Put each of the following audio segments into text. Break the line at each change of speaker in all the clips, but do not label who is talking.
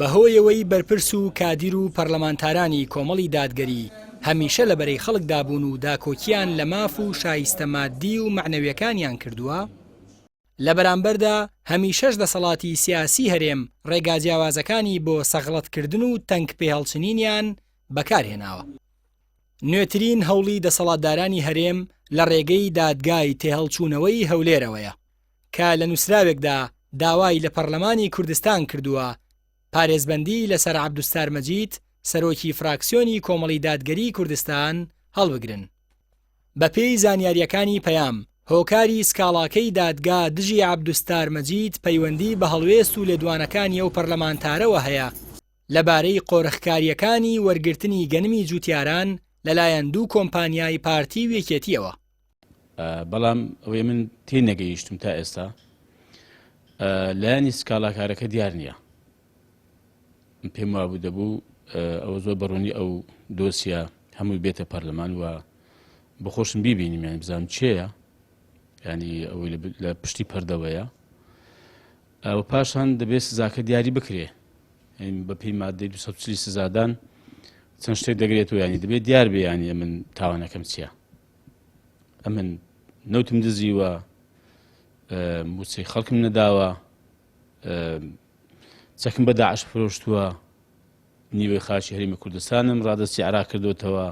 بەهۆیەوەی بەرپرس و کادیر و پەرلەمانتارانی کۆمەڵی دادگەری هەمیشە لە بەرەی خەڵکدا بوون و داکۆکییان لە ماف و شایستە ماددی و مەعنەویەکانیان کردووە، لە بەرامبەردا هەمیشەش دەسەڵاتی سیاسی هەرێم ڕێگا جیاوازەکانی بۆ سەغڵەتکردن و تەنگ پێهەڵچنینیان بەکارهێناوە. نوێترین هەوڵی دەسەڵاتدارانی هەرێم لە ڕێگەی دادگای تێهەڵچوونەوەی هەولێرەوەیە کە لە نووسراوێکدا داوای لە پەڕلەمانی کوردستان کردووە پارێزبەندی لەسەر عەبدولستار مەجید سەرۆکی فراکسیۆنی کۆمەڵی دادگەریی کوردستان هەڵبگرن. بەپێی زانیارییەکانی پەیام، هۆکاری سکاڵاکەی دادگا دژی عەبدولستار مەجید پەیوەندی بە هەڵوێست و لێدوانەکانی ئەو پەرلەمانتارەوە هەیە لەبارەی قۆرخکارییەکانی وەرگرتنی گەنمی جوتیاران لەلایەن دوو کۆمپانیای پارتی و یەکێتییەوە.
بەڵام ئەوەی من تێی نەگەیشتم تا ئێستا لایەنی سکاڵاکارەکە دیار نییە پێم وابوو دەبوو ئەوە زۆر بەڕوونی ئەو دۆسیە هەمووی بێتە پەرلەمان و بەخۆشم بیبینیم یان بزانم چێیە ینی ئەوەی لە پشتی پەردەوەیە ئەو پاشان دەبێت سزاکە دیاری بکرێ بە پێی مادەی 240 سزادان چەند شتێک دەگرێت و ینی دەبێت دیار بێ ینی من تاوانەکەم چییە ئەمن نەوتم دزیوە موچەی خەڵکم نەداوە چەکم بە داعش فرۆشتووە نیوەی خاچی هەرێمی کوردستانم ڕادستی عراق کردوتەوە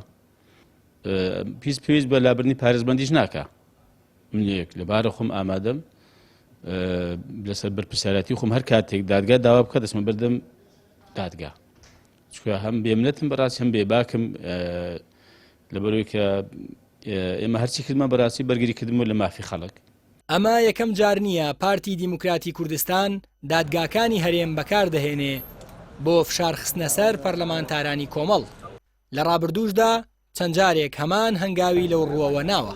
پیس پێویست بە لابردنی پارێزبندیش ناکە منێک لەبارە خۆم ئامادەم لەسەر بەرپرسیارەتی خۆم هەر کاتێک دادگا داوا بکە دەستمە بردم دادگا چکە هەم بێمنەتم بەڕاستی هەم بێباکم لەبەرەوەی کە ئێمە هەرچی کردمان بەڕاستی بەرگری کردم و لە مافی خەڵک.
ئەمە یەکەم جار نییە پارتی دیموکراتی کوردستان دادگاکانی هەرێم بەکاردەهێنێ بۆ فشارخستنە سەر پەرلەمانتارانی کۆمەڵ، لە ڕابردووشدا چەند جارێک هەمان هەنگاوی لەو ڕووەوە ناوە.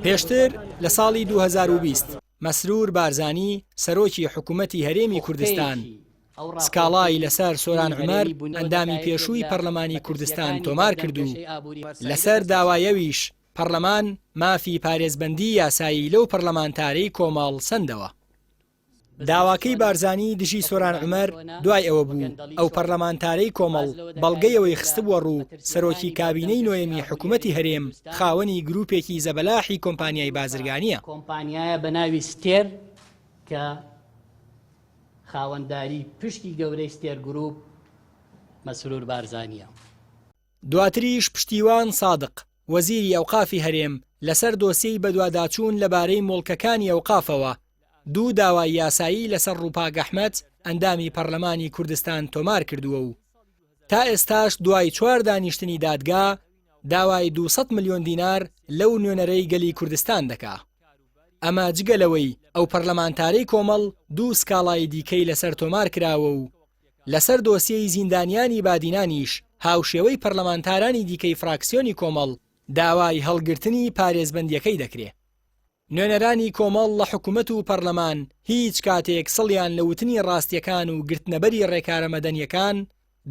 پێشتر لە ساڵی 2020 مەسرور بارزانی سەرۆکی حکوومەتی هەرێمی کوردستان سکاڵای لەسەر سۆران عومەر ئەندامی پێشووی پەرلەمانی کوردستان تۆمار کرد و لەسەر داوای ئەویش پەرلەمان مافی پارێزبەندی یاسایی لەو پەرلەمانتارەی کۆمەڵ سەندەوە. داواکەی بارزانی دژی سۆران عومەر دوای ئەوە بوو، ئەو پەرلەمانتارەی کۆمەڵ بەڵگەی ئەوەی خستبووە ڕوو سەرۆکی کابینەی نۆیەمی حکومەتی هەرێم خاوەنی گروپێکی زەبەلاحی کۆمپانیای بازرگانییە.
کۆمپانیایە بە ناوی ستێر کە خاوەنداری پشکی گەورەی ستێر گروپ مەسرور بارزانییە.
دواتریش پشتیوان سادق، وەزیری ئەوقافی هەرێم لەسەر دۆسیەی بەدواداچوون لەبارەی موڵکەکانی ئەوقافەوە، دوو داوای یاسایی لەسەر ڕووپاک ئەحمەد، ئەندامی پەرلەمانی کوردستان تۆمار کردووە و تا ئێستاش دوای چوار دانیشتنی دادگا داوای 200 ملیۆن دینار لەو نوێنەرەی گەلی کوردستان دەکا. ئەمە جگە لەوەی ئەو پەرلەمانتارەی کۆمەڵ دوو سکاڵای دیکەی لەسەر تۆمار کراوە و لەسەر دۆسیەی زیندانیانی بادینانیش هاوشێوەی پەرلەمانتارانی دیکەی فراکسیۆنی کۆمەڵ داوای هەڵگرتنی پارێزبەندیەکەی دەکرێ. نوێنەرانی کۆمەڵ لە حکومەت و پەرلەمان هیچ کاتێک سڵیان لە وتنی ڕاستیەکان و گرتنەبەری ڕێکارە مەدەنیەکان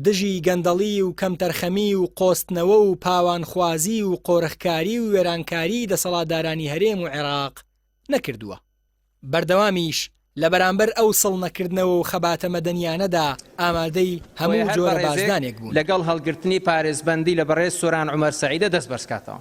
دژی گەندەڵی و کەمتەرخەمی و قۆستنەوە و پاوانخوازی و قۆرخکاری و وێرانکاریی دەسەڵاتدارانی هەرێم و عێراق نەکردووە. بەردەوامیش لە بەرامبەر ئەو سڵ نەکردنەوە و خەباتە مەدەنیانەدا ئامادەی
بۆیە
هەموو
هەر
جۆرە
بەڕێزێک
بازدانێک بوون.
لەگەڵ هەڵگرتنی پارێزبەندی لە بەڕێز سۆران عومەر سەعیدە دەست بەرزکاتەوە.